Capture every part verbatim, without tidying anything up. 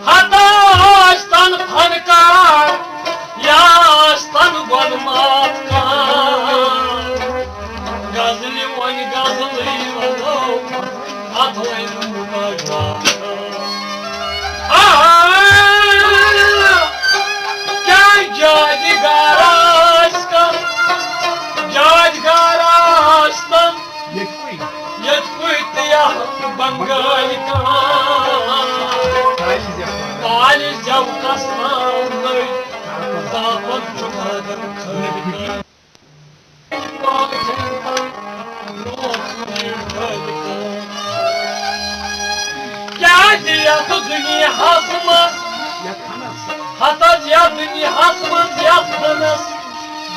ہتا ٲسۍتن فنکار یا ٲسۍتن گۄڈٕ مات کار، غزلہِ وۄنۍ غزلٕے ونو، اتھ وۄنۍ مجاز۔ آ، کیٛاہ یادگار آسہِ کم، یادگار آسہِ تم، ییٚتہِ کُے۔ ییٚتہِ کُے تہِ یتھ بنگالہِ کانٛہہ۔ کالہِ زٮ۪و کس تام نٔے، تاپن چھُ قدم کھٲلِتھ۔ کیٛازِ یتھ دُنیاہس منٛز، ہتہٕ حظ یتھ دُنیاہس منٛز یتھ فنس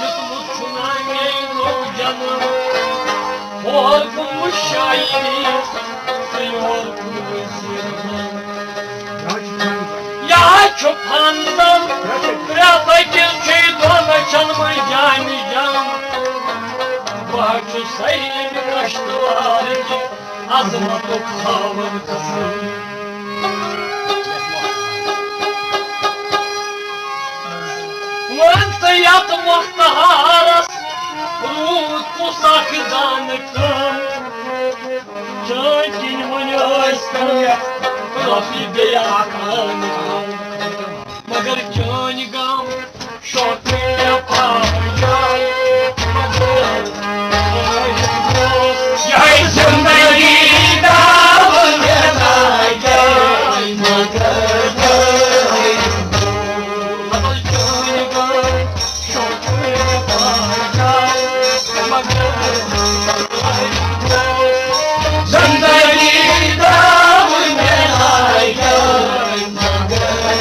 دیُتمُت چھُ نا مے نوٚو جنم۔ ہور کُن وُچھ شاعری تہٕ یور کُن وُچھ زیر۔ یہِ حظ چھُ فن زن، پرٛٮ۪تھ أکِس چھُ یہِ دۄن أچھن منٛز جامہِ جام۔ بہٕ حظ چھُس سٲری کشتوار کہِ عظمتُک خاوند قسم۔ وۄنۍ تہٕ یتھ مۄختہارس روٗد کُس اکھ زانہٕ کم۔ چٲنۍ کِنۍ وۄنۍ ٲسۍ تن رۄپیہِ بیٚیہِ اکھ انہٕ کم۔ مگر چٲنۍ غم شوقہٕ مےٚ پاوجاے، مگر یِہوٚے زندگی داوٕ مےٚ لاگے، مگر مگر چٲنۍ غم شوقہٕ مےٚ پاوجاے، مگر زندگی داوٕ مےٚ لاگے، مگر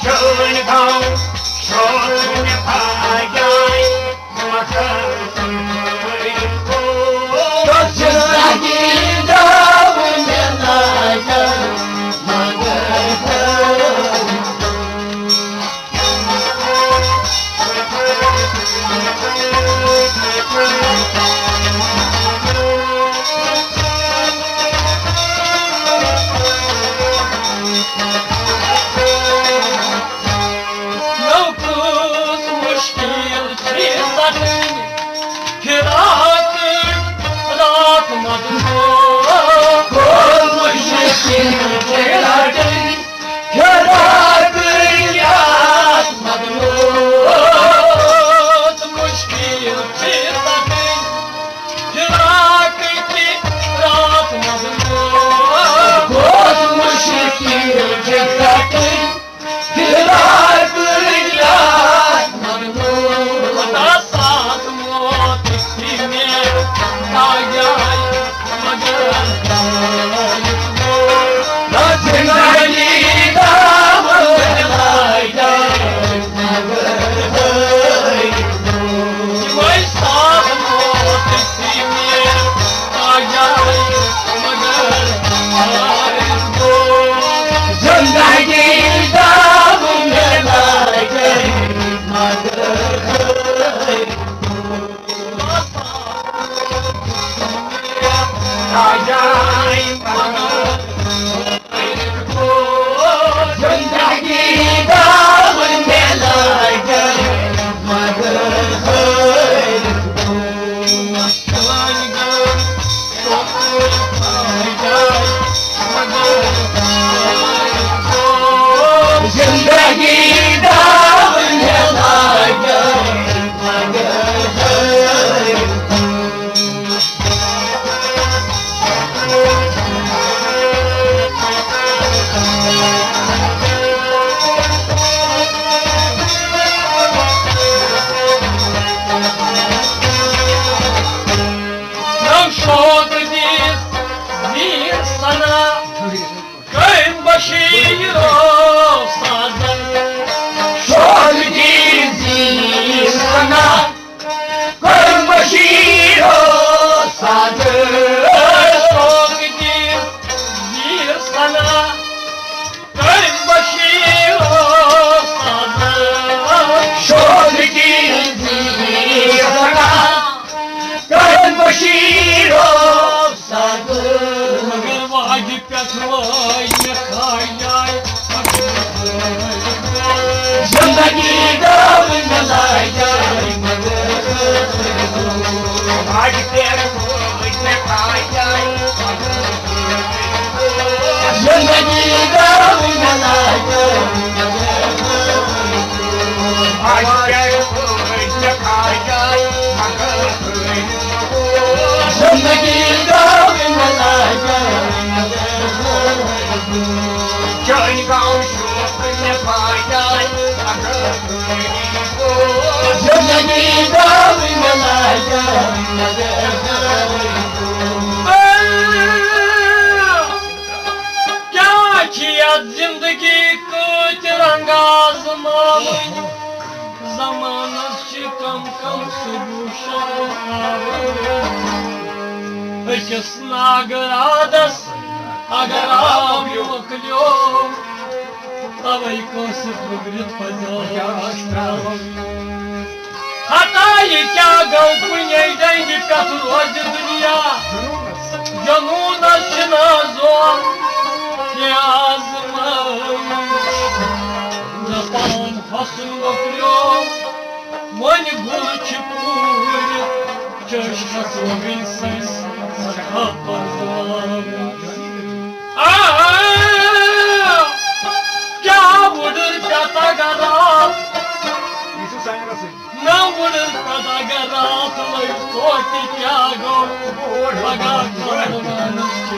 چٲنۍ گاو شوق مےٚ پھاجاے، مگر زندگی گاو مےٚ لاجاے، مگر نو کُس مُشکِل چھِ ژَٹٕنۍ، فِراقٕچ راتھ مَدٕ۔ کُس مُشکِل چھِ ژَٹٕنۍ، فِراقٕچ راتھ مَدٕ۔ کُس مُشکِل چھِ ژَٹٕنۍ، فِراقٕچ راتھ مَدٕ۔ کُس مُشکِل چھِ ژَٹٕنۍ، فِراقٕچ راتھ مَدٕ۔ ساتھ موت تہِ مےٚ آیاے، مگر زندگی دامن لایاے، مگر یِمَے ساتھ موت تہِ مےٚ آیاے، مگر زندگی دامن لایاے، مگر زندگی دامن لایاے، مگر نو شوق دِس زیٖر سنا، کٔمۍ بشیٖر اوس سازن۔ شوق دِس زیٖر سنا، کٔمۍ بشیٖر اوس سازن۔ شوق دِس زیٖر سنا، کٔمۍ بشیٖر اوس سازن۔ شوق دِس زیٖر سنا، کٔمۍ بشیٖر اوس سازن۔ مگر واجہِ پٮ۪ٹھ وٲے مےٚ کھایاے۔ زندگی دامن لایاے، مگر واجہِ پٮ۪ٹھ وٲے مےٚ کھایاے۔ زندگی دامن لایاے، مگر واجہِ پٮ۪ٹھ وٲے مےٚ کھایاے، مگر زندگی دامن لایاے۔ چٲنۍ گاو شوق مےٚ پایاے، اگر زندگی دامن لایاے۔ کیٛاہ چھِ یَتھ زندگی کۭتۍ رنگ آزماوٕنۍ؟ زمانس چھِ کم کم سُہ گوٗشن آوٕرۍ۔ أکِس ناگرادس اگر آب مۄکلیو، توے کٲنٛسہِ پھُگرِتھ پزیٛاو ترٛاوُن۔ ہتا یہِ کیٛاہ گوٚو کُنے ڈنٛگہِ پٮ۪ٹھ روزِ دُنیا؟ جنوٗنس چھِنہٕ زور کینٛہہ آزمٲیِش۔ مےٚ پنُن حسن مۄکلیو، وۄنۍ گُل چھِ پوٗرٕ چشمس وۄنۍ سٲنۍ سخا پرزناوٕنۍ۔ آ، کیٛاہ وُڈٕر پٮ۪تھ اگر راتھ، نہ وُڈٕر پٮ۪تھ اگر راتھ لٔج توتہِ کیٛاہ گوٚو؟ پگاہ کالہٕ وانس چھِ